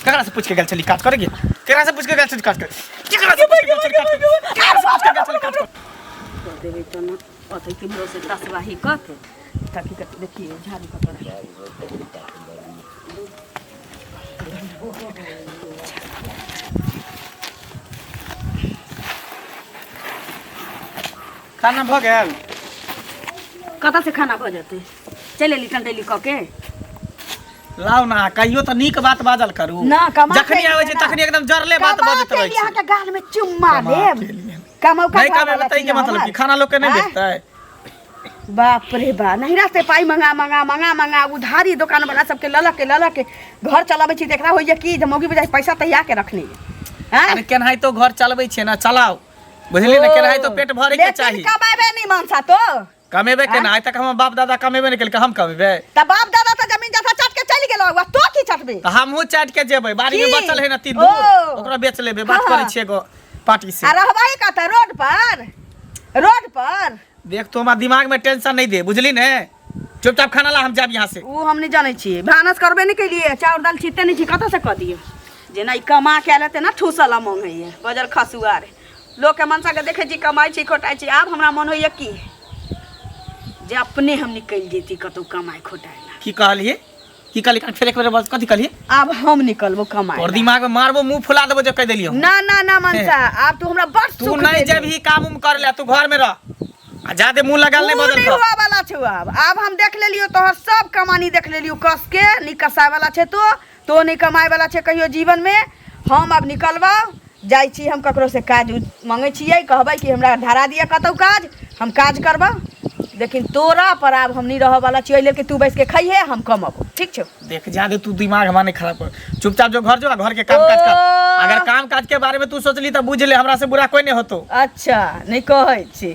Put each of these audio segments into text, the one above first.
केकरा से पूछ के गेल छली काज करे गे? केकरा से पूछ के गेल छली काज करे? केकरा से पूछ के गेल छली काज करे? केकरा से पूछ के गेल छली काज करे? कऽ देबै तऽ ने अथी केम्हरो से तसबाही कऽ के तऽ की करतै देखियौ झाड़ू कऽ कऽ खाना भऽ गेल? कतऽ से खाना भऽ जेतै? चलि एली टंटेली कऽ के। लाउ ना, कहियो तऽ नीक बात बाजल करू। ना, कमा जखनी के आबै छै एलियै ना। तखनी एकदम जरले बात कमा बजैत के रहै एलियै, छै। अहाँके गाल में चुम्मा कमा देब। के एलियै। कमौका नहि घरवाला कमेबै तऽ छी के मतलब हमर। की खाना लोक के नहि आँय? भेटतै? बाप रे बा, नहिरा से पाइ मंगा मंगा मंगा मंगा उधारी दोकान वाला सबके लऽ लऽ के लऽ लऽ के घर चलाबै छी तऽ एकरा होइए कि जे मौगी बुझाइ पैसा तहिया के रखने ये। आँय? अरे केनाहितो घर चलबै छियै ने, चलाउ, बुझली ने? केनाहितो पेट भरे के लेकिन चाही। कमेबे नहीं मनसा तो। कमेबे केना? आइ तक हमर बाप दादा कमेबे नहि केलकै, हम कमेबै? तऽ बाप दादा तऽ जमीन जथा चाट के चलि गेलो, आ तो की चटबे? तऽ हमहूँ चाटि के जेबै। बाड़ी में की? बचल है ने 3 ओ। धूर, ओकरा बेच लेबै। बात हाँ। करै छियै एगो पार्टी से। आ रहबै कतऽ? रोड पर? रोड पर? देख, तू हमरा दिमाग में टेंशन नहीं दे, बुझली ने? चुपचाप खाना ला, हम जाब यहाँ से। ओ हम नहि जानै छियै। भानस करबे नहि केलियै, चाउर दालि छीटते नहि छी, कतऽ से कऽ दियै? जेना ई कमा के आयल तेना ठूसल मंगैए बजर खसुआ रे। लोकके मनसाके देखै छी कमाइ छी खोटाइ छी। आब हमरा मन होइए की जे अपने हम निकलि जैती कतहु कमाइ खोटाइ ला। की कहलियै? की कहलियै? फेर एक बेर बस, कथी कहलियै? आब हम निकलबो कमाइ और ला। दिमाग में मारबो, मुंह फुला देबो जे कहि देलियै हम। ना ना ना मनसा, आब तू हमरा बड़ तू सुख नहीं देली। जेबही काम उम करे ला, तू घर में रह आ जादे मुंह लगल नहीं ऊ बदल नहीं कर। हुआ वाला छौ। आब हम देख लेलियो तोहर सब कमानी, देख लेलियो कस के नहीं कसाय वाला छै। तो नहीं कमाए वाला छै कहियो जीवन में। हम आब निकलबा जाइ छी, हम ककरो से काज उज मंगै छियै, कहबै कि हमरा धरा दिअ कतौ काज, हम काज करबा। लेकिन तोरा पर आब हम नहीं रहऽ वाला छियै, एहि लेल कि तू बैस के खइहे, हम कमबो। ठीक छौ? देख, जादे तू दिमाग हमारा नहीं खराब कर। चुपचाप जो घर जो आ घर के काम काज कर। ओ। अगर काम काज के बारे में तू सोचली तो बुझ ले, हमरा से बुरा कोई नहीं होतो। अच्छा, नहीं कहै छी।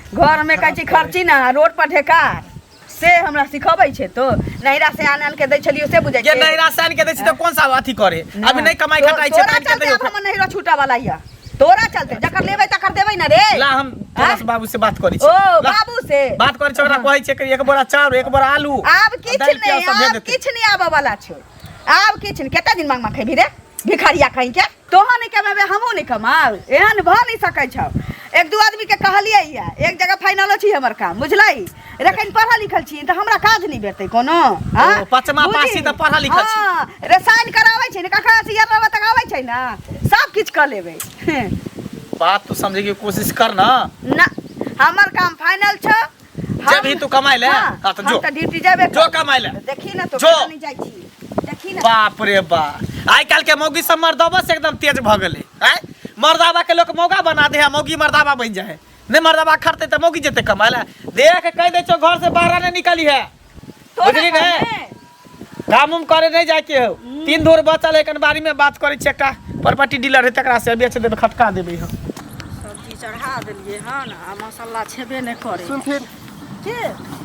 घरमे कहै छी खर्ची ना, रोड पर ढेकार, से हमरा सिखबै छै तो। नैहरा से आन आन के दै छलियो से बुझै ये छै? नैहरा से आनि के दै छी तऽ कोन सा अथी करे? अभी नहि कमाइ खटाइ छै तोरा तऽ आनि के चलते दैयौ। आब हमर नैहरा छूटा वाला यऽ तोरा चलते। जकर लेबै तकर देबै ने रे। ला, हम तोरा से बाबू से बात करै छी। ओ ला, बाबू से बात करै छी। ओकरा कहै छियै कि एक बोरा चाउर, एक बोरा आलू आब आ किछु दालि नहि प्याज सब भेज आब देतै। किछु नहि आबऽ वाला छौ, आब किछु नहि। कते दिन मांग मांग खेबही रे भिखारिया कहीं के? तोहू नहि कमेबे, हमहूँ नहि कमाब, एहन भऽ नहि सकै छौ। एक दू आदमीके कहलियै यऽ, एक जगह फाइनलो छी हमर काम, बुझलै? रखन पढ़ल लिखल छी तऽ हमरा काज नहि भेटतै कोनो? हाँ? ओ, पचमा बुझी? पासी तऽ पढ़ल लिखल छी। हाँ, रसायन कराबै छै ने, ककरा से यार तक आबै छै ने, सब किछु कऽ लेबै। बात तू समझे के कोशिश कर ना। ना, हमर काम फाइनल छौ। जेबही तू कमाइ ले? हाँ, हाँ, तऽ हम जो। तऽ ड्यूटी जेबे जो कमाइ ले। देखी ना तो जो। केना नहि जाइ छी, देखी ना। बाप रे बा, आइ काल्हि के मौगी सब मर्दबा से एकदम तेज भऽ गेलै। आँय, मर्दाबा के लोक मौगा बना दे है, मौगी मर्दाबा बनि जाइ है। नहि मर्दाबा खरतै तऽ मौगी जेतै कमाइ ले? देख, कहि दै छौ, घर से बाहर नहि निकली है। तोरा बुझली ने? घरमे? काम उम करे नहीं जाके हो। 3 धूर बचल है, कन बारी में बात करै छियै, एकटा प्रॉपर्टी डीलर है, तकरा से बेच देबै, खटका देबै हम। सब्जी चढ़ा देलियै हन आ मसाला छेबे नहि करै। सुनथिन के?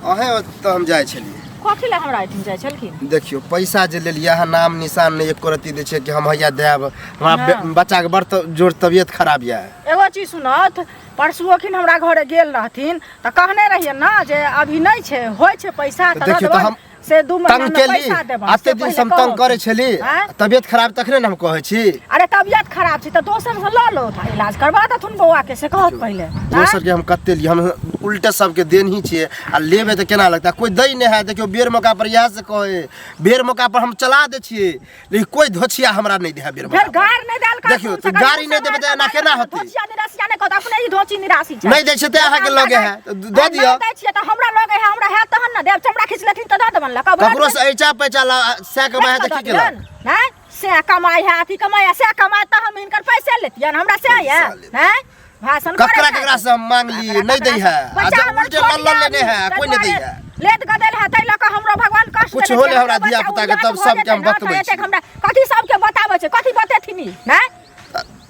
अहें ओतऽ हम जाइ छलियै। कथी लए हमरा एहिठाम जाइ छलखिन? देखियौ, पैसा जे लेलियै अहाँ, नाम निशान नहि एको रत्ती दै छियै कि हम हैया देब। हमरा बच्चाके बड़ जोर तबियत खराब यऽ। एगो चीज सुनत, परसू अखिन हमरा घरे गेल रहथिन तऽ कहने रहियै ने जे अभी नहि छै, होइ छै पैसा तऽ तऽ देखियौ, तऽ दऽ हम देबनि से 2 महीना तंग में केली पैसा देबनि। एते से दिन पहिले से हम तंग करै छली। आँय? तबियत खराब तखने ने हम कहै छी। अरे तबियत खराब छै तऽ दोसर से लऽ लो, इलाज करवा देथुन बौआ के, से कहत पहिले। आँय? दोसर के हम कते ली? हम उल्टे सबके देन ही छियै आ लेबै तऽ केना लगतै? कोइ दै नहि है। देखियौ, बेर मौका पर इएह से कहै, बेर मौका पर हम चला दै छियै, लेकिन कोइ धोछिया हमरा नहि दै है बेर फेर मौका पर। गार नहि देल कर। देखियौ, तऽ गारि नहि देबै तऽ एना केना होतै? धोचिया निराशिया नहि कहत, अपने ही धोची निराशी छै। नहि दै छै तऽ अहाँके लगे है तऽ दऽ दिअ। नहि दै छियै तऽ हमरा लगे है, हमरा हैत तहन ने देब। चमड़ा खींच लेथिन तऽ दऽ देबनि लऽ कऽ। ककरो से ऐचा पैचा ला सए कमाइ है तऽ की केलक? नहि से कमाइ है, अथी कमाइ है, से कमाइ तऽ हम हिनकर पैसे लेतियनि, हमरा से पैसा है लेत। नहि भाषण करै ककरा छथि। ककरा से हम मांगली, नहीं दै है। आ बच्चा जब हमर उल्टे छोट लल लल लेने यऽ, है, कोई नहीं दै है। लेत गदेल है, ताहि लऽ कऽ हमरो भगवान कष्ट कुछ देने होले छै। हमरा हमरो धिया बच्चा पुता के, उजाड़ तब भऽ सबके हम जेतै ने, बतबै तऽ एतेक छी। हमरा कथी सबके बताबै छै? कथी बतेथिन ई? नहि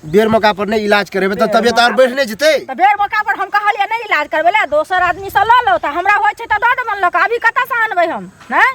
बेर मौका पर नहीं इलाज करेबै तऽ तबियत और बढ़ि नहि जेतै? तऽ बेर मौका पर हम कहलियै नहि इलाज करबै लए, दोसर आदमी से लऽ लो, तऽ हमरा होइ छै तऽ दऽ देबनि लऽ कऽ। अभी कतऽसँ आनबै हम? नहि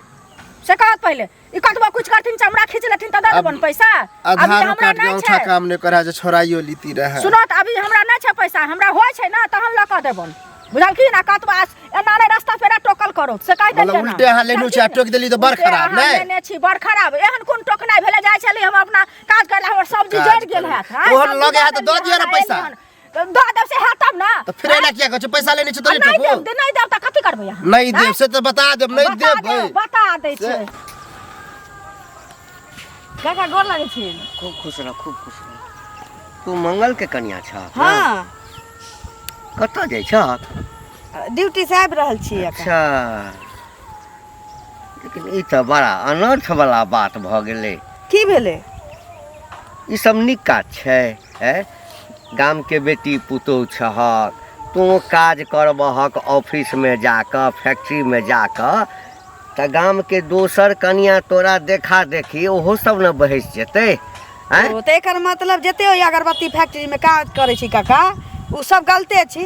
से कहत पहिले, ई कतबो कुछ करथिन, चमड़ा खींच लेथिन तऽ दऽ अब देबनि पैसा। अभी आधारो हमरा कार्ड के नहि औंठा छै। काम नहि करा जे छोड़ाइयो लीती रहे। सुनो तऽ, अभी हमरा नहि छै पैसा, हमरा होइ छै ने तहन लऽ कऽ देबनि, बुझलखिन? आ कतबो एना नहि रस्ता पेरा टोकल करो, से कहि मतलब देलियै ने। उल्टे अहाँ लेने छी आ टोकि देली तऽ बड़ उल्टे खराब, अहाँ नहि? लेने छी बड़ खराब। एहन कोन टोकनाइ भेलै? जाइ छलियै हम। अपना काज करे हमर सब्जी काज जरि गेल करे। हैत आँय, तोहर सब्जी लगे दऽ हैत तऽ दऽ देलियै दिअ ने हन, पैसा। एलियै हन। तऽ दऽ देब से हैत तब ने तऽ फेर एना किया कहै छै पैसा लेने छै आ तऽ नहि नहि देब नहि देब तऽ कथी करबै अहाँ नहि देब से तऽ बता देब नहि बता देब देब, बता दै छै काका गोर लागै छी खूब खुश रह खूब खुश रह तू मंगल के कनिया छह हँ कतऽ जाइ छह ड्यूटी से आबि रहल छी एखन अच्छा लेकिन ई तऽ बड़ा अनर्थ वाला बात भऽ गेलै की भेलै ई सब नीक काज छै हैं गामके बेटी पुतोहु छहक तू काज करबहक ऑफिसमे जाकऽ फैक्ट्रीमे जाकऽ तऽ गामके दोसर कनिया तोरा देखा देखी ओहो सब ने बहसि जेतै आँय ओ तऽ एकर मतलब जते ओहि अगरबत्ती फैक्ट्रीमे काज करै छी काका ओ सब गलते छी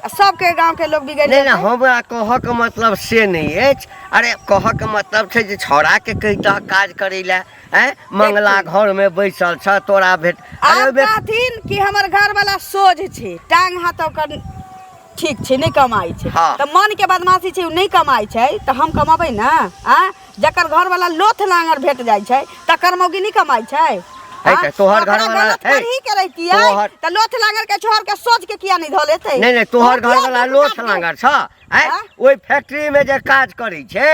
आ सबके गाँवके लोक बिगड़ि नहि नहि जेतै। हमरा कहऽके मतलब से नहि अछि अरे कहऽके मतलब छै जे छौड़ाके कहितह काज करै लए आँय मंगला घरमे बैसल छ तोरा भेट अरे आब ओहिमे कहथिन कि हमर घरवाला सोझ छै टांग हाथ ओकर ठीक छै नहि कमाइ छै हाँ। तऽ मन के बदमाशी छै ओ नहि कमाइ छै तऽ हम कमेबै ने आ जकर घरवाला लोथ लांगर भेट जाइ छै तकर मौगी नहि कमाइ छै है आ? तऽ तोहर ओकरा घरवाला- गलत है, करही के रहितियै तोहर- तऽ लोथ लांगर के छोड़ के सोच के किया नहि धऽ लेतै नहि नहि तोहर ओ किया घरवाला दूध लोथ काटके- लांगर छ आँय आँ? ओहि फैक्ट्रीमे जे काज करै छै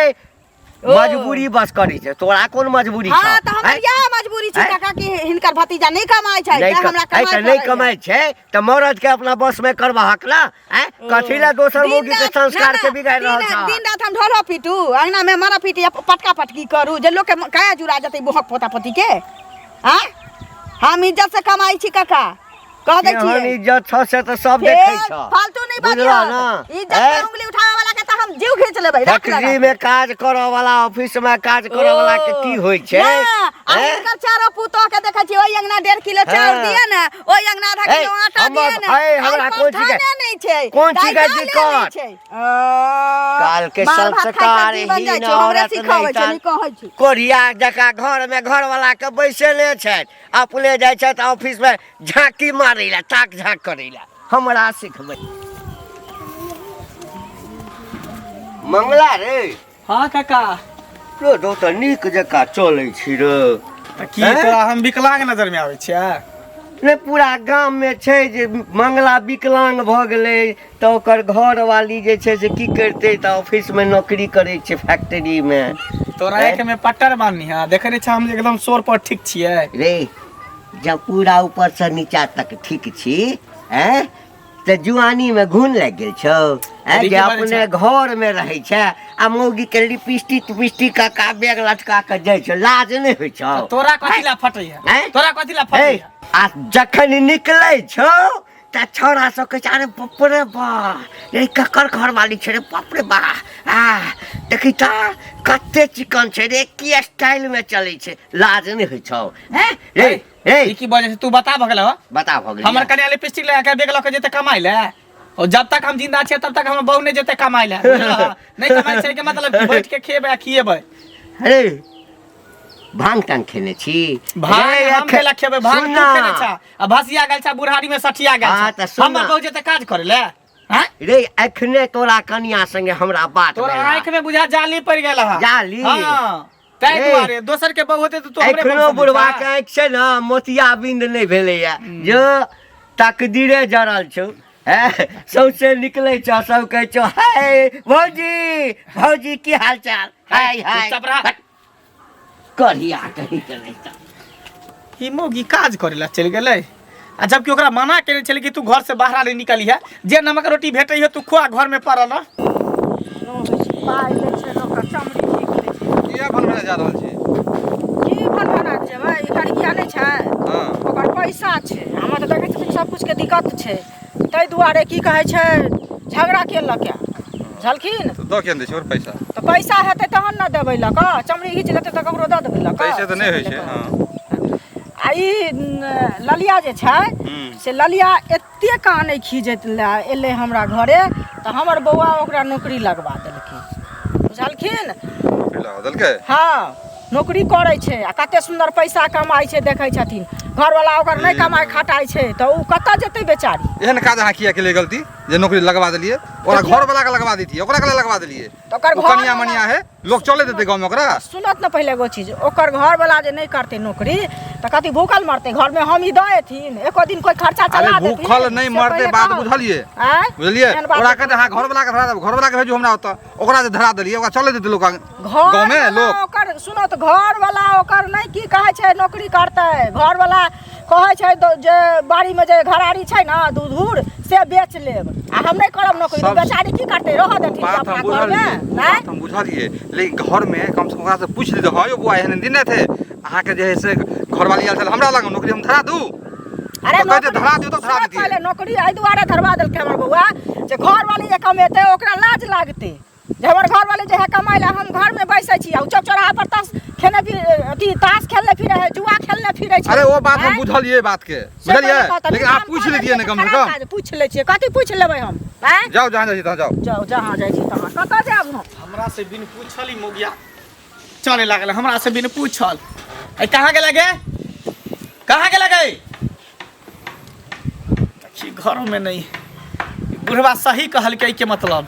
ओ। मजबूरी बस करै छै तोरा कोन मजबूरी हाँ छौ तऽ हमर आँय? इएह मजबूरी छै आँय? काका कि हिनकर भतीजा नहि कमाइ छै नहि तें हमरा आँय कमाइ तऽ नहि पड़ैए। कमाइ छै तऽ मरद के अपना बस में करबहक ना आँय कथी लए दोसर दिन मौगी के रात- संस्कार ना, के ना, बिगाड़ि दिन रहल रात- छह दिन रात हम ढोलो पीटू अंगना में मारा पीटी आ पटका पटकी करू जे लोक के काया जुड़ा जेतै बोहक पोता पोती के आँ हम इज्जत से कमाइ छी काका कह दै केहन छियै इज्जत छौ से तऽ सब देखै फेर छौ फालतू नहीं बुझलह बाजियौ ना इज्जत ऐं? पर उंगली उठावे वाला के तऽ हम जीव घींच लेबै रख लगा फैक्ट्री में काज करऽ वाला ऑफिस में काज करऽ वाला के की होइ छै ना, आ ऐं? हिनकर चारो पुतोह के देखै छी ओहि अंगना 1.5 किलो चाउर हाँ। दिए ने ओहि अंगना आधा ऐ, किलो आटा हमर दिए ने ऐ, हमरा आइ कोन चीज के- परथाने नहि छै कोन चीज के दाइ दाले नहि दिक्कत? छै। आ, काल के माल भात खाइ के संस्कार जीवन जाइ हीन छै हमरे औरत सिखाबै छै नहि नहि कहै छी कोरिया जकाँ घर में घर वाला के बैसेले छथि अपने जाइ छथि ऑफिस में झाँकी मारै लए ताक झाँक करै लए हमरा सिखबै मंगला रे हाँ काका रो दो तऽ नीक जकाँ चलै छी रे तऽ की हैं? तोरा हम विकलांग नजर में आबै छियै नहि पूरा गाममे छै जे मंगला विकलांग भऽ गेलै तऽ ओकर घरवाली जे छै से की करतै तऽ ऑफिसमे नौकरी करै छै फैक्ट्रीमे तोरा हैं? एक में पट्टर बान्हनी है देखै नहि छ हम एकदम शोर पर ठीक छियै रे जब पूरा ऊपरसँ नीचा तक ठीक छी ऐं तऽ जुआनीमे घुन लागि गेल छौ ऐं अरे जे की बाजै अपने घरमे रहै छै आ मौगीके लिपस्टिक तिपिस्टिक कऽ कऽ बैग लटका कऽ जाइ छौ लाज नहि होइ छौ तोरा कथी ला फटै है हैं? तोरा कथी ला फटै हे है आ जखन निकलै छौ तऽ छौड़ा सब कहै छै अरे बाप रे बा रे ककर घरवाली छै रे बाप रे बा आ देखी तऽ कते चिकन छै रे की स्टाइलमे चलै छै लाज नहि होइ छौ हैं रे रे ई की बजै छै तू बता भऽ गेल हो बता भऽ गेल हमर कन्या लिपस्टिक लगा के बैग लऽ के जेतै कमाइ ले और जब तक हम जिंदा छियै तब तक हमर बहू नहि जेतै कमाइ ले बुझलह? नहि कमाइ छै के मतलब कि बैठ के खेबै आ खिएबै अरे भांग तांग खेने छी भांग रे, हम केला खेबै भांग सुन तू ना। खेने छा आ भसिया गेल छा बुढ़ारी में सठिया गेल हाँ, छा तऽ सुन हमर ना। बहू जेतै काज करै ले हैं रे एखने तोरा कनिया संगे हमरा बात तोरा भेल हँ। आँखि में बुझा जाली पड़ गेल हँ जाली? हाँ ताहि रे। दुआरे दोसर के बहू होते तऽ तू हमरे एखनो बहू बुढ़वा समझता। के आँखि छै ने मोतियाबिंद नहि भेलैया जो तकदीरे जड़ल छौ हैं सौंसे निकलै छौ सब कहै छौ हाय भौजी भौजी की हाल चाल हाय हाय चुपचाप रह। करिया कहीं के नहीं तऽ ई मौगी काज करे ला चलि गेलै आ जबकि ओकरा मना केने छलै कि तू घर से बाहर नहीं निकली है जे नमक रोटी भेटै है तू खुआ घर में पड़ल रह। पाइ लै छै लोक चमड़ी खींच लै छै किया भनभना जा रहल छी की भनभना जेबै ई करिया नहि छै हँ ओकर पैसा छै हमरा तऽ देखै छथिन सब किछुके दिक्कत छै ताहि दुआरे की कहै छै झगड़ा केलक बुझलखिन तऽ दऽ किया नहि दै छै और पैसा तऽ पैसा हेतै तहन ने देबै लऽ कऽ चमड़ी घीच लेतै तऽ ककरो दऽ देबै लऽ कऽ पैसे तऽ नहि होइ छै हँ आ ई ललिया जे छै से ललिया एते कानै खीजैत एलै हमरा घरे तऽ हमर बौआ ओकरा नौकरी लगवा देलखिन बुझलखिन नौकरी लगा देलकै हँ नौकरी करै छै आ कते सुन्दर पैसा कमाइ छै देखै छथिन घरवला ओकर नहि कमाइ खटाइ छै तऽ ओ कतऽ जेतै बेचारी एहन काज अहाँ किया केलियै गलती जे नौकरी लगवा देलियै ओकरा घर वाला के लगवा देतियै ओकरा के लगवा देलियै तऽ ओकर ओ घर कनिया मनिया है लोग चले देते गाँव में ओकरा सुनत ने पहिले एगो चीज ओकर घरवला जे नहि करतै नौकरी तऽ कथी भूखल मरतै घरमे हम ई दऽ एथिन एको दिन कोइ खर्चा अरे चला देथिन भूखल नहीं से मरते पहिले बात कहू। बुझलिए आँय? बुझलिए एहन बात ओकरा कहते हाँ घर वाला के धरा देब घर वाला के भेजू हमरा ओतऽ ओकरा जे धरा देलिए ओकरा चले देते लोग घर गाँव में वाला लोग ओकर सुनो तऽ घर वाला ओकर नहि की कहै छै नौकरी करतै घर वाला कहै छै जे बाड़ीमे जे घरारी छै ने दूध उध से बेच लेब आ हम नहि करब नौकरी सब- बेचारी की करतै रहऽ देथिन बात हम अपना घरमे बुझलिए नहि बात हम बुझलिए लेकिन घर में कम से कम ओकरा से पूछ लीजिए हाँ यौ बौआ एहन दिन नहि थे अहाँके जे है से घरवाली आयल छल हमरा लग नौकरी हम धरा दू अरे तऽ कहै छै नौकरी धरा दियौ तऽ धरा सुनऽ देतियै। पहिले नौकरी एहि दुआरे धरवा देलकै हमर बौआ जे घरवाली जे कमेतै ओकरा लाज लागतै जे हमर घरवाली जे है कमाइ लए हम घरमे बैसै छी आ ओ चौक चौराहा पर ताश खेने फिर अथी ताश खेलने फिरै है जुआ खेलने फिरै छै अरे ओ बात हम आँय? बुझलिए बात के से बुझलिए पहिले कहता, लेकिन अहाँ काम पूछ कऽ लीजिए ने देलियै कम से तऽ खराब कम काज, पूछि लै छियै कथी पूछि लेबै हम आँय जाओ जहाँ जाइ छी तहाँ जाओ जाउ जहाँ जाइ छी तहाँ कतऽ जायब हम हमरा से बिन पूछल ई मोगिया चले लागल हमरा से बिन पूछल ऐ कहाँ गेला गे कहाँ गेला गे देखी घरों में नहीं बुढ़वा सही कहलकै के मतलब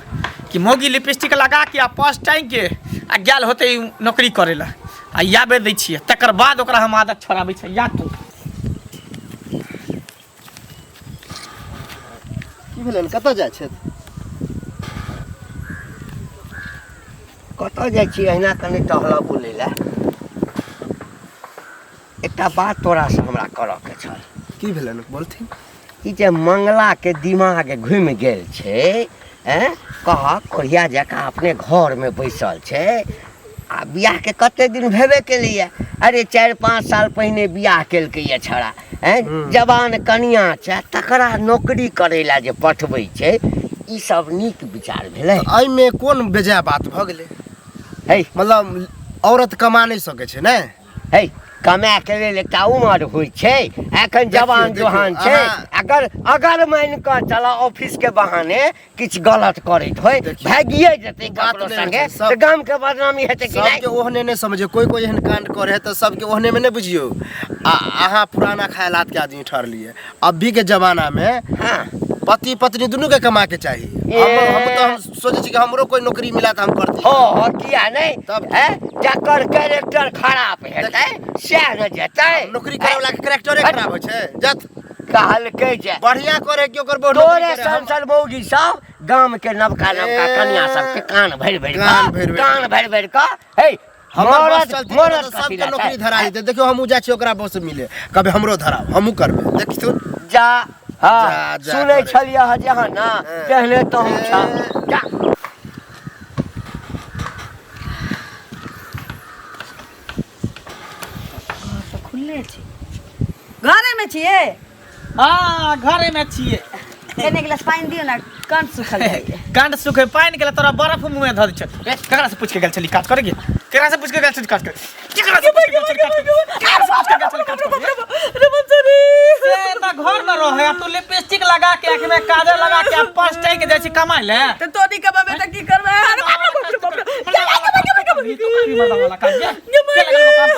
कि मोगी लिपस्टिक लगा के आ पर्स टाँगि के आ गेल होतै नौकरी करै लए आ याबे दै छियै तकर बाद ओकरा हम आदत छोड़ाबै छियै या तू की भेलै कतऽ जाइ छथि कतऽ जाइ छी अहिना कनि टहलऽ बुलै लए एकटा बात तोरासँ हमरा करऽके छल की भेलै बोलथिन ई जे मंगलाके दिमाग घुमि गेल छै ऐं कहक कोढ़िया जकाँ अपने घरमे बैसल छै आ बियाहके कते दिन भेबे केलैए अरे 4-5 साल पहिने बियाह केलकैए छड़ा ऐं जवान कनिया छै तकरा नौकरी करै लए जे पठबै छै ई सब नीक विचार भेलै एहिमे कोन बेजाय बात भऽ गेलै है मतलब औरत कमा नहि सकै छै ने है कमाए के लेल एकटा उमर होइ छै एखन जवान देखियौ, जोहान छै अहाँ- अगर अगर मानि कऽ चल ऑफिस के बहाने किछु गलत करैत होइ देखियौ, भागिए जेतै बात ककरो नहि संगे होइ छै, सब- तऽ गाम के बदनामी हेतै कि नहि सबके ओहने नहि समझियौ कोइ कोइ एहन कांड करे है तऽ सबके ओहने में नहि बुझियौ आ अहाँ पुराना ख्यालात के आदमी ठहरलियै अभी के जमाना में हाँ पति पत्नी दुनू के कमा के चाही हम हम तऽ हम सोचै छी कि हमरो कोई नौकरी मिला तऽ हम करती हो हो किया नहि तब है जकर कैरेक्टर खराब हेतै सएह ने जेतै नौकरी करे वाला के कैरेक्टरे खराब होइ छै जत कहलकै जे बढ़िया करे कि ओकर बहुत नौकरी तोरे करे, सन हम- सन मौगी सब गाम के नवका नवका ए, कनिया सबके कान भरि भरि कान कऽ भरि भरि कान भरि भरि कऽ हे हमर बस मरद चलती मरद तऽ कथी सबके लए नौकरी छै? धरा देतै देखियौ हमहूँ जाइ छियै ओकरा बस मिले कभी हमरो धराउ हमहूँ करबै देखथुन जा हँ जा, जा सुनै करै। छलियै हँ जे हँ ना तेहने तहूँ छह जा तऽ खुलले छै घरेमे छियै हाँ घरे में छियै कने गिलास पानि दियौ ने कंठ सुखल जाइए कंठ सुखे पानि के तोरा बर्फ मुँह में धऽ दै छौ ए ककरा से पूछ के गेल छली काज करे केकरा से पूछ के गेल छली काज करे केकरा से पूछ के गेल छली काज करे केकरा से पूछ के गेल छली काज करे से त घर में रहे आ तू लिपस्टिक लगा के आँख में काजल लगा के आ पर्स टांग के जाइ छी कमाइ ले तऽ तोनी कमाबे तऽ की करबै अरे बाप रे बाप रे बाप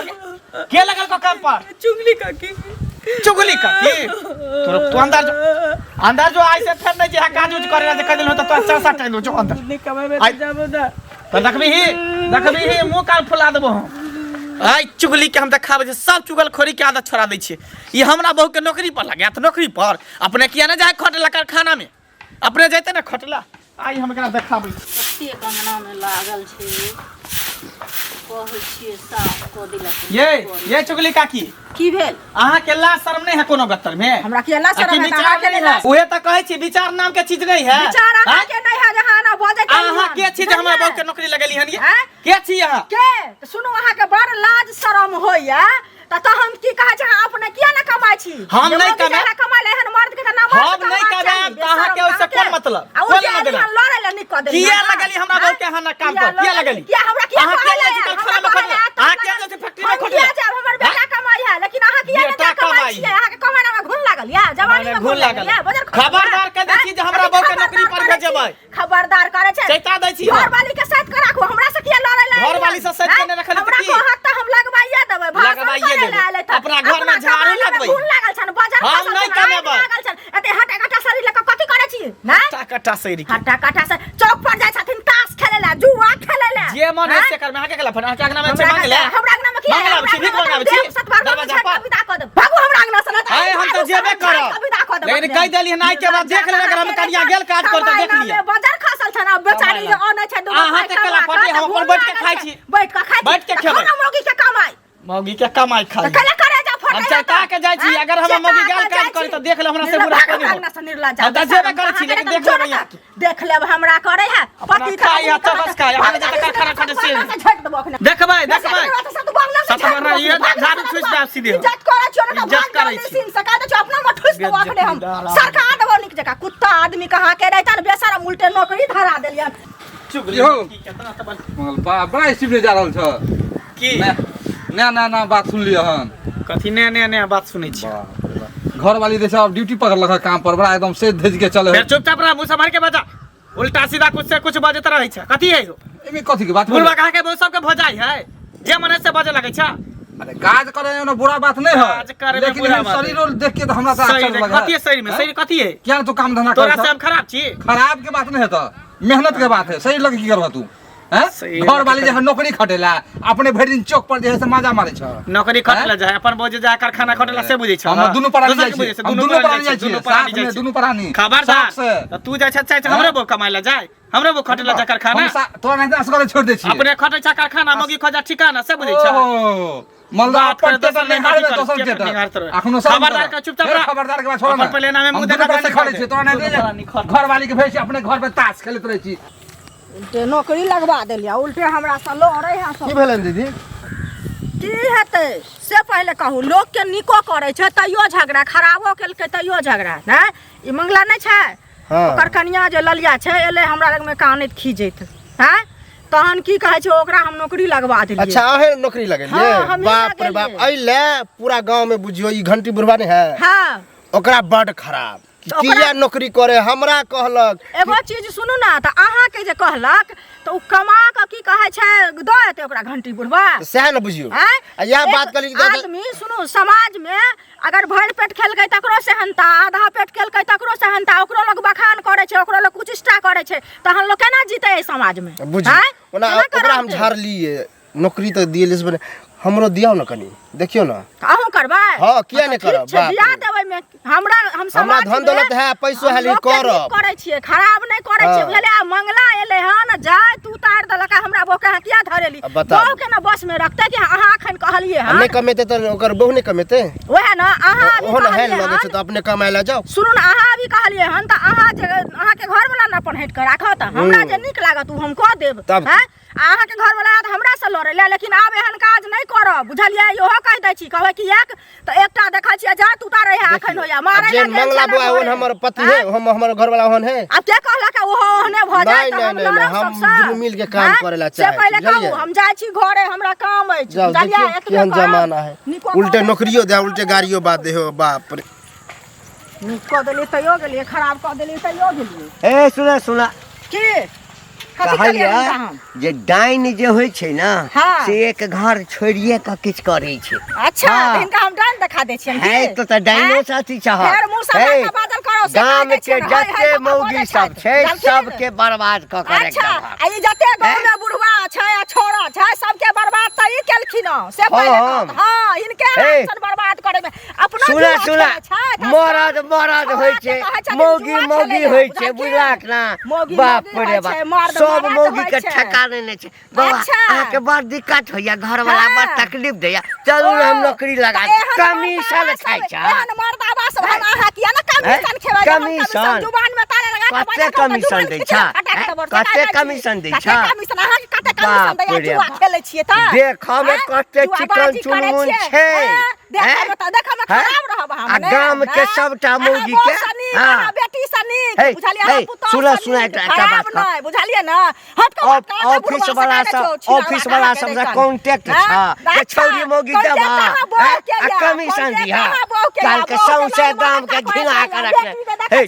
रे के लगल को काम पर चुगली काकी चुगली काकी तोरा तू अंदर जो अंदर जो ऐसे फेर नहीं जे काज उज करे जे कह देलहो त तोरा चार सात टाइम जो अंदर नहीं कमाबे आइ- तऽ जाबो ना तो देखबी ही देखबी ही मुंह कान फुला देबो हम आइ चुगली के हम देखाबै छी सब चुगलखोरी के आदत छोड़ा दै छियै ई हमरा बहू के नौकरी पर लगे तऽ नौकरी पर अपने किया ने जाए खटला कारखाना में अपने जैते ने खटला आइ हम एकरा देखाबै छी कतेक अंगनामे लागल छै कहै छियै साफ कऽ देलक ये चुगली काकी की भेल अहाँ के लाज शर्म नहीं है कोनो गत्तर में हमरा किया लाज आ कि शरम है? विचार अहाँके नहीं नहि है उहे तऽ कहै छी विचार नाम के चीज नहीं है विचार आँय? अहाँके नहि है जे अहाँ एना बजैत अहाँ के छी जे हमरा बहू के नौकरी लगेली हन ये आँय? के छी अहाँ के तऽ सुनू अहाँके बड़ लाज शरम होइया तऽ तहन की कहै छै अहाँ अपने किया ने कमाइ छी हम जे नहि मौगी कमाएब। जे अहाँ कमाइ लए एहन मर्द के तऽ ना मर्द हम नहि कमाक कमाएब चाही, तऽ अहाँके बेशरम ओहिसँ कोन अहाँके। मतलब? आ ओ कोन जे मतलब? एलिहन लड़ै लए नीक कऽ देलियै किया अहाँ। लगली हमरा बहू के अहाँ ना काम पर? किया किया लड़ै? लगली? किया हमरा किया अहाँ कहै किया लए? जाइ छी हमरा कारखाना में कहै खटला? लए आयत अहाँ तऽ किया जाइ छी फैक्ट्री में हम खटला? किया जायब? हमर बेटा कमाइ है लेकिन अहाँ किया नहि बेटा जा कमाइ कमाइ छियै अहाँके कमाइ मे घुन लागल या जवानी मने मे घुन घुन लागल लागल। या बजर खसल या? खबरदार कह दै छी जे हमरा बहू के नौकरी पर खबरदार करै छी। भेजेबै। खबरदार करे छै चेता दै छी हम। घरवाली के साथ के राखू हमरा से किया लड़ै लए घरवाली से सैत के नहि रखली तऽ हमरा की? कहत तऽ हम लगबाइए देबै भाषण लगबाइए करे देबै। लए एलै तऽ अपना घरमे अपना झाड़ू कमाइ लए लगबै। घुन लागल छनि बजर हम खसल नहि छनि, आगि कमेबै। लागल छनि एते हटा कटा शरीर लऽ कऽ कथी करै छी नहि कट्टा कट्टा शरीर के हटा कटा से चौक पर जाइ छथिन ताश खेलै लए जुआ खेलै लए जे मन है आँय? से करबै अहाँके केला फट अहाँके अंगना में छै हमरा मांगे ले हमरा अंगना में किया मांगे ले आबै छी भीख मांगे आबै छी सतबार दरवाजा पर विदा कऽ लेकिन कहि देली हन, आइ के बाद देख ले, अगर हम कनिया गेल काज पर तऽ देख लिअ। बजार खसल छन आ बेचारी जे अनै छै दूगो अहाँ पाइ तऽ केला कमा पटे, कऽ, हम अपन तऽ बैठ के भूख खाइ लागल छी। छै। बैठ के खाइ छी। बैठ के तऽ खेबै। खाना मौगी के कमाइ मौगी के कमाइ खाइ तऽ कैला करे जा हम चेता के जाइ छी, अगर हमर मौगी गेल काज करी तऽ देख ले हमरा से बुरा कोई नहीं होत। हम तऽ जेबे करै छी, लेकिन देख लेबै यहाँ के। देख लेब हमरा करे है अपना खाइ आ तबस खाइ, अपने जतऽ कारखाना खटे से। झटि देबो अखने देखबै देखबै सतबरना ये झाड़ू ठुसि देब सीधे हम। इज्जत करै छियो ना इज्जत करै छी। सीन से कह दै छियो अपना में ठुसि देबो अखने हम सरका देबो नीक जकाँ कुत्ता आदमी कहाँ के रहता ने बेसरम उल्टे नौकरी धरा देलियन चुगली यौ। की केतना तऽ बल- मंगल बा बड़ा स्पीड में जा रहल छ की नया नया नया नया बात सुनलियै हन कथी नया नया नया बात सुनै छी बाप रे बाप। घर वाली जैसे अब ड्यूटी पकड़लक है काम पर बड़ा एकदम से धज के चले फेर चुपचाप रह मुंह संभाल के बजा उल्टा सीधा कुछ से कुछ बजैत रहै छै कथी है यौ एमे कथी के बात बुढ़वा कहा के बहुत सबके भजाई है जे मन है से बजे लगै छै अरे काज करे में बुरा बात नहीं है काज करे में लेकिन बुरा एहन बात शरीर और देख के तो हमरा से शरीर आश्चर्य लगा कथी है शरीर में शरीर कथी है क्या तू काम धंधा तोरा कर से हम खराब छी खराब के बात नहीं है तो मेहनत के बात है शरीर लगे की करबा तू हैं शरीर घर लगे वाली जे है नौकरी खटेला अपने भरि दिन चौक पर जे है से माजा मारे छ नौकरी खटला जाए अपन बोझ जाए कारखाना खटला से बुझै छ हम दुनू प्राणी दोसर जाइ के छी बुझै छै, हम दुनू प्राणी जाइ छी दुनू प्राणी साथ जाइ में छी। दुनू प्राणी खबरदार शौक से तऽ तू जाइ छै चाहे हमरे बो कमाइ ला जाए हमरे बो खटला जाए कारखाना हम तोरा नहीं असगरे छोड़ दै छी अपने खटै छै कारखाना मगी खोजा ठिकाना से बुझै छ ओहो मलदा बात अपन करे टेटर दोसर नहीं हारबे नहीं दोसर टेटर टेटर नहीं हारते रहे। अखनो सब खबरदार के चुपचाप रह। खबरदार के बात छोड़ अपन ना पहिले नामे हम मुँह दुनू देखा प्राणी के खड़े छी तोरा नहीं दुनू प्राणी दे खड़े। घर वाली के भेज अपने घर पे ताश खेलैत रहै छी उल्टे नौकरी लगवा देलियै उल्टे हमरा से लड़ै है सब की भेलनि दीदी की हेतै से पहिले कहू लोकके नीको करै छै तैयो झगड़ा खराबो केलकै तैयो झगड़ा नहि ई मंगला नहि छै हाँ। ओकर कनिया जे ललिया छै एलै हमरा लगमे कानैत खीजैत हँ तहन की कहै छै ओकरा हम नौकरी लगवा देलियै अच्छा अहें नौकरी लगेलियै हाँ, हमही बाप रे बाप लगेलियै। एहि ले पूरा गांव में बुझियो ई घंटी बुढ़वा नहीं है हाँ ओकरा बड खराब कि तऽ ओकरा- किया नौकरी करे हमरा कहलक एगो चीज सुनू ने तऽ अहाँके जे कहलक तऽ ओ कमा कऽ की कहै छै दऽ एतै ओकरा घंटी बुढ़वा तऽ सएह ने बुझियो आँय? आ इएह एक बात कहली कि दादा- आदमी सुनू समाज में अगर भरि पेट खेलकै तकरो सेहनता आधा पेट खेलकै तकरो सेहनता ओकरो लोग बखान करै छै ओकरो लोग कुचिष्टा करै छै तहन लोग केना जीतै एहि समाज में बुझियो आँय? ओना केना ओकरा हम करतै? झाड़लियै नौकरी तऽ दिएलियै से हमरो दियौ ने कनि देखियौ ने अहूँ करबै हाँ, किया नहि ठीक करब, छै बाप दिया रे। देबै मे हमरा हम समाज धन मे दौलत है, पैसो है, हम लेकिन लोकके नीक करब। करै छियै खराब नहि करै छियै हाँ। बुझलियै आ मंगला एलै हन जाय तू उतार देलक आ हमरा बहू के अहाँ किया धरेली अब बताउ। बहू के ने बस में रखते कि अहाँ अखन कहलियै आ हन नहि कमेतै तऽ ओकर बहू नहि कमेतै वएह ने अहाँ अभी ओहो ने हेल कहलियै लगै छै हन तऽ अपने कमाय लए जाउ सुनू ने अहाँ अभी कहलियै हन तऽ अहाँ जे अहाँके घरवला ने अपन हटि कऽ राखत हमरा जे नीक लागत ओ हम कऽ देब तब आँय? आ अहाँके घरवला आयत हमरा से लड़ै लए लेकिन आब एहन काज नहि करब बुझलियै इहो कहि दै छी कहबै कि एक तऽ एकटा देखै छियै जात उतारै है अखन होइया मारै जे लए गेल मंगला छलै बौआ ओहन घरे। हमर पति है आँय? हम हमर घरवाला ओहन है आब के कहलक ओहो ओहने भऽ जाय नहि, तऽ नहि, हम नहि, लड़ब नहि, हम सबसँ दुनू मिल के काम आँय? करै लए से चाहै छी, पहिले कहू बुझलियै? हम जाइ छी घरे हमरा काम अछि जाओ बुझलियै देखियौ एतबे केहन कहब। जमाना है नीको उल्टे कऽ नौकरियो दे उल्टे गाड़ियो बात दे हो बाप रे नीक कऽ देलियै तैयो गेलियै खराब कऽ देलियै तैयो गेलियै ए सुना सुना की कथी कहलियै कहलियै हुनका हम जे डाइन जे होइ छै ने हाँ। से एक घर छोड़िए कऽ किछु करै छै अच्छा हाँ। तऽ हिनका हम डाइन देखा दै छियनि है की? तो तऽ डाइनो आँय? से अथी छह फेर मुँह से हे, बात बाजल करो, से गाम कहै के छियनि, है, है, जते कऽ कऽ मौगी बजै सब छथि। छै जानथिन? सबके बर्बाद कऽ कऽ राखि अच्छा देलक। आ ई जते गाँव में बुढ़वा छै आ छोरा छै सबके बर्बाद तऽ ई केलखिन हँ से पहिले हम। कहत। हँ हिनके हे। हाथ सन बर्बाद करे में अपना सुना जुआ सुना खेलै छै, तऽ मरद मरद छोड़ा होइ के छै कहै छथिन मौगी जुआ मौगी खेलै लए, होइ छै बुझलखिन? बुझलक ना मौगी बाप मौगी रे होइ बाप छै, मर्द सब मर्द मौगी होइ के छै। ठेका लेने छै बाबा अच्छा। अहाँके बड़ दिक्कत होइया घरवाला बड़ हाँ। तकलीफ दैया चलू ने हम ओ, नौकरी लगा तऽ एहन कमीशन मर्दाबा खाइ सब- छै एहन मर्दाबा सब हम अहाँ किया ने कमीशन खेबै जब हम कमीशन? जुबान में ताले लगा के कते बजै तऽ कमीशन जुबान दै खींच छह? के फटाक हैं? से बड़ कते सकाइ छी। कमीशन दै कते छह? कमीशन अहाँके कते कमीशन बाप दैया रे जुआ बाप। खेलै छियै तऽ देखऽमे हैं? कते जुआबाजी चिकन करै चुनमुन छियै? छै हैं? देखऽमे तऽ देखऽमे हैं? खराब रहब हम आ ने, गाम के हैं? सबटा अहाँ मौगी बहू के, सँ नीक, हाँ। अहाँ बेटी सँ नीक हे, बुझलियै हे, अहाँ पुतोह सुनऽ, सँ सुनऽ, नीक, एकटा एकटा खराब बात कह। नहि बुझलियै ने हट कऽ बात कऽ, ऑफिस वाला सब ऑफिस वाला सब से कांटेक्ट छ जे छौरी मौगी देबा हैं? आ कमीशन दिहा काल के सौंसे गाम के घिना के रखने हे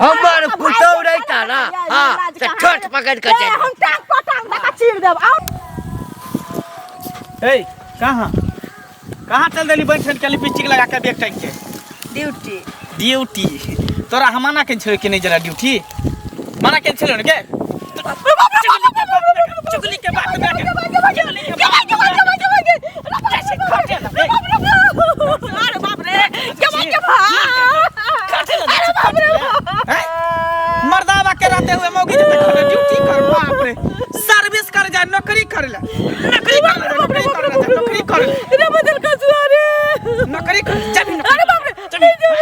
हमर पुतौह रहिता ना हाँ तऽ ठोट पकड़ के चलि हम टांग पर टांग दऽ कऽ चीर देब आउ ए कहाँ कहाँ चल देली बैठ के लिपस्टिक लगा के बैग टांग के ड्यूटी ड्यूटी तोरा हम मना केने छलियौ कि नहि जरा ड्यूटी मना केने छलियौ ने के चुगली के बात में आके चुगली के बात में आके कैसे खटे ला अरे बाप रे के भाई के भाई खटे ला नौकरी कर जब अरे बाप रे नहीं जेबै।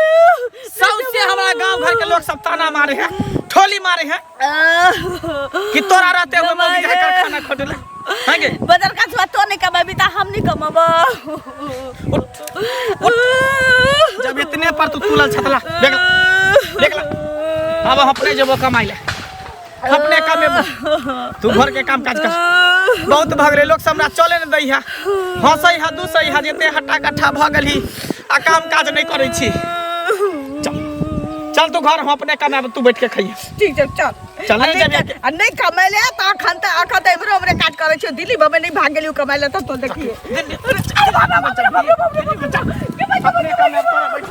सबसे हमरा गांव घर के लोग सब ताना मारे हैं, ठोली मारे हैं कि तोरा रहते हुए मौगी जाए कारखाना खोजले हैं गे। बदल का छुआ तो नहीं कमाबी त हम नहीं कमाबो। उठ उठ, जब इतने पर तू तुलल छतला देख ला, देख ला। अब हम अपने जेबो कमाई ले, अपने कमेबो, तू घर के काम काज कर। बहुत भऽ गेलै, लोग सब हमरा चले ने दै है, हंसै है दुसै है, जते हट्टा कट्ठा भऽ गेलही आ काम काज नहि करै छी। चल चल तू घर, हम अपने कमाएब, तू बैठ के खइहे। ठीक छै, चल। चल, आ नहि नहि जेबे। आ नहि कमैले तऽ अखन तऽ एम्हरो ओम्हरे काज करै छियौ। दिल्ली बम्बई नहि भाग गेलियौ कमैले तऽ तो देखिए। अपने